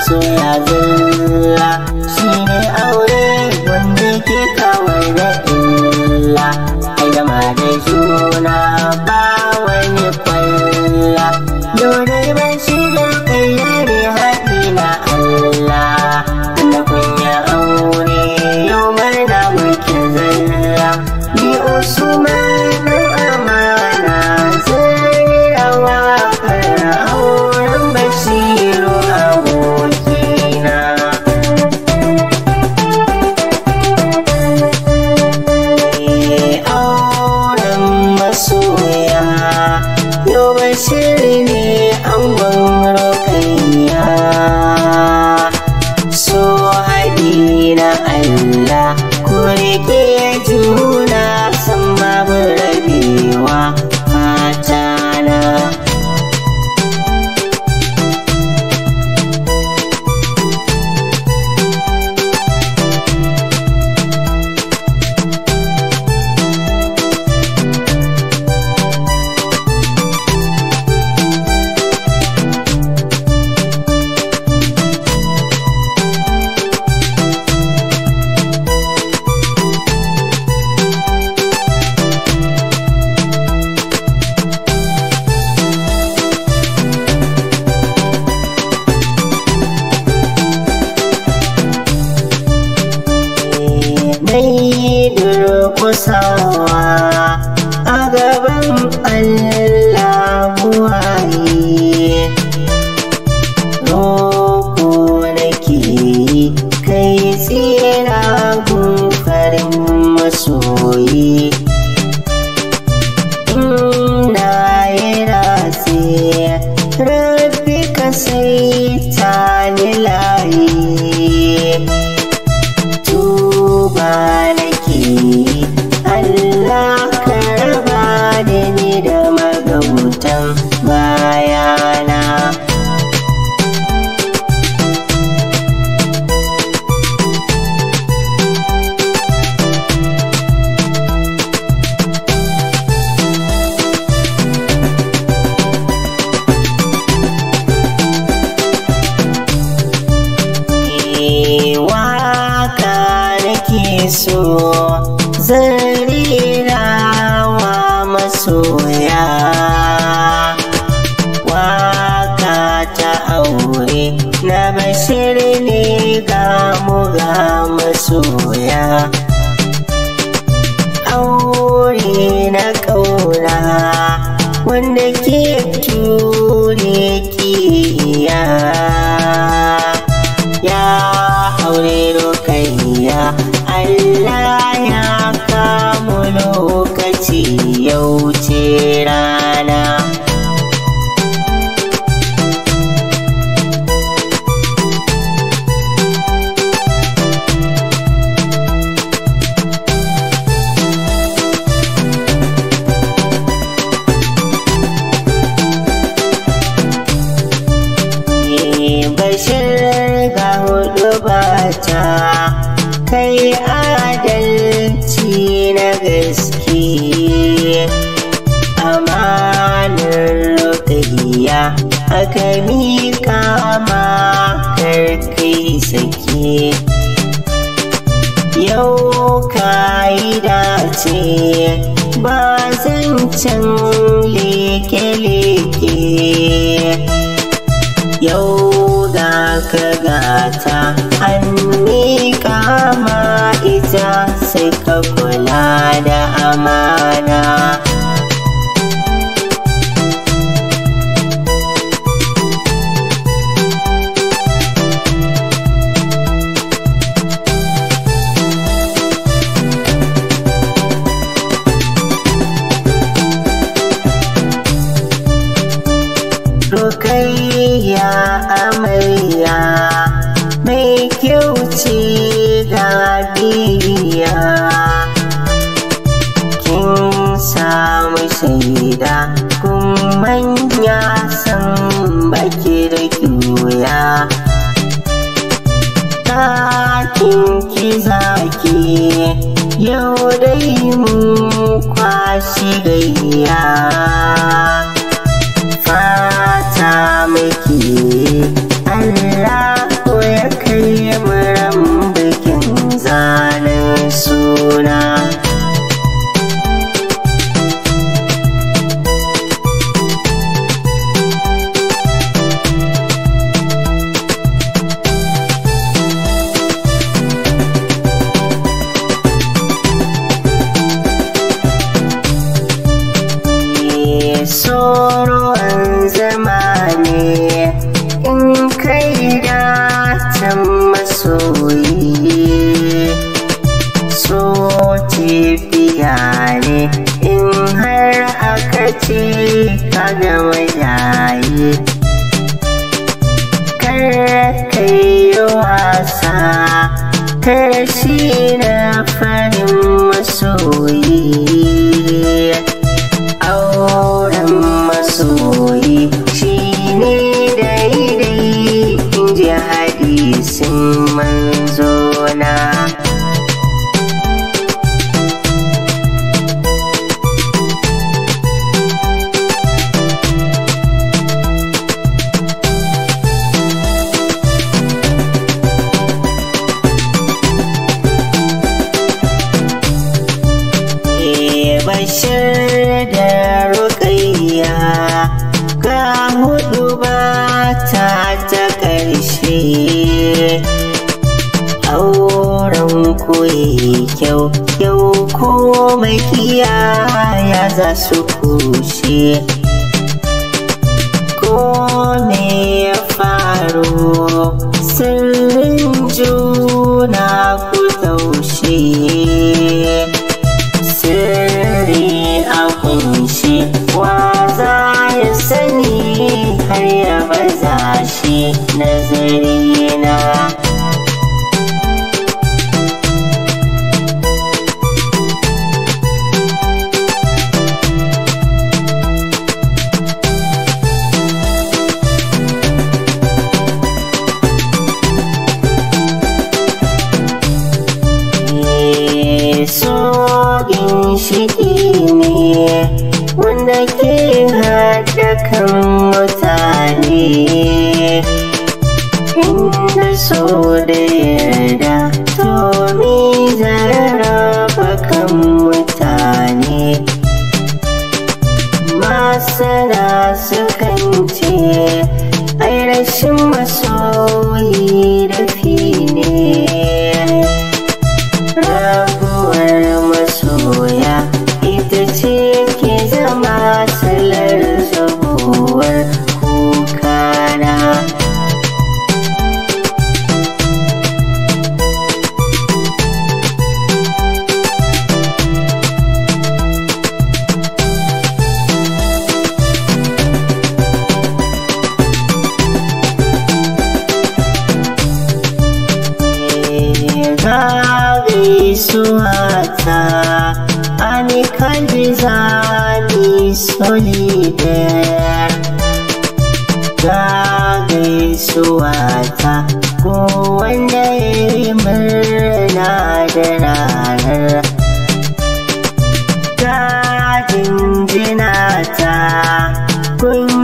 Masoya zalla shine aure wanda ke kawar da illa. Ai zama da juna ba wani kwalla. Dole ban shigar kayyare haɗi na Allah. Tunda kun yi aure yau murna muke zalla. Ni Usman ɗan amana zai rawa kar auren Bashiru abokina. Auren masoya yau Bashir ne angon Rukayya. So haɗi na Allah ku riƙe juna san babu rabewa fata na. Mai durƙusawa a gaban Allah buwaye, roƙo nake yi kai tsira gun farin masoyi. Ina yi ratse rabbi ka saita ni layi. Tuba nake Allah ka raba da ni da magautan bayana. Waka nake so zan rerawa masoya. Waka ta aure na Bashir ne ga mu ga masoya. Aure na ƙauna wanda ke ture kiya. Ya aure Rukayya Allah ya kamu lokaci yau ce rana. Bashir ga hudu bata kai adalci na gaske. Amanar Rukayya aka miƙa ma karkai sake. Yau ka yi dace ba zancen leke-leke. Yau ga ka gata an miƙa ma ita sai ka kula da amana. Rukayya amarya mai kyau ce ga biya. Kin samu shaida kun manya san baki da kyuya. Ɗakin ki zaki yau dai mun kwashi gayya. Fata muke Allah Sorowan zama ne in kai datan masoyi. So tafiya ne in har aka ce ka gama yayi. Kar kai wasa, kar shi na farin masoyi. Auren masoyi shi ne daidai, in ji hadisin manzona. Bashir da Ruqayya ga hudu ba ta ta ƙarshe. Auren ku yi kyau, yau ko makiyaya za su kushe. Ko me ya faru, sirrin juna ku taushe. Sirri a kunshi, wa za ya sani har ya baza shi nazarina. So ginshiki ne wanda ke haɗa kan mutane, inda so da yarda to mi zarrafa kan mutane. Masana sukan ce ai rashin masoyi dafi ne. Rabuwar masoya ita ce ke zama silar zubuwar kukana. Gaisuwata ani kalbizani solidar. Ga gaisuwata ko wanda ya yi murna da ranar. Ga jinjinata kun